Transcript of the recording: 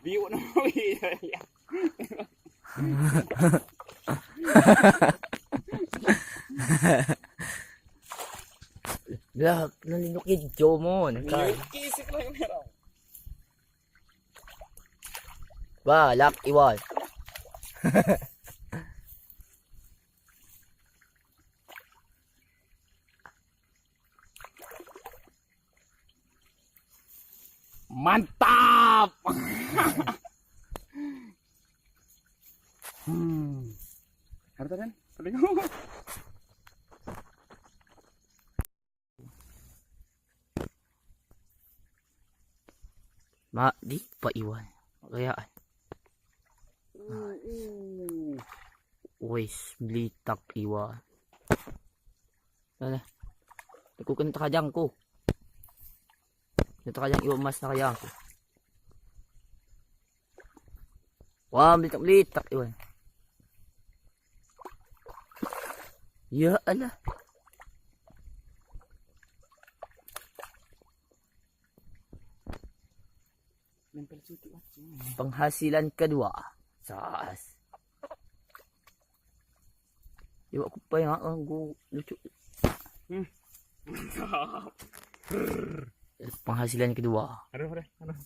Biuk no. Ya. Lah, nalinok yung mo. Nagka. Kisik lang meron. Balak iwan. Mantap. Harta kan? Ma, di pa iwan. Kaya, wis, blitak iwan. Wala. Nagkukunta kajang ko. Nata kajang iwan mas na kajang ko. Wah, blitak blitak iwan. Ya Allah. Nempel situ aja. Penghasilan kedua. Sas. Iwak ko pa yung ang lucu. Mantap. Penghasilan kedua. Aduh, aduh, aduh.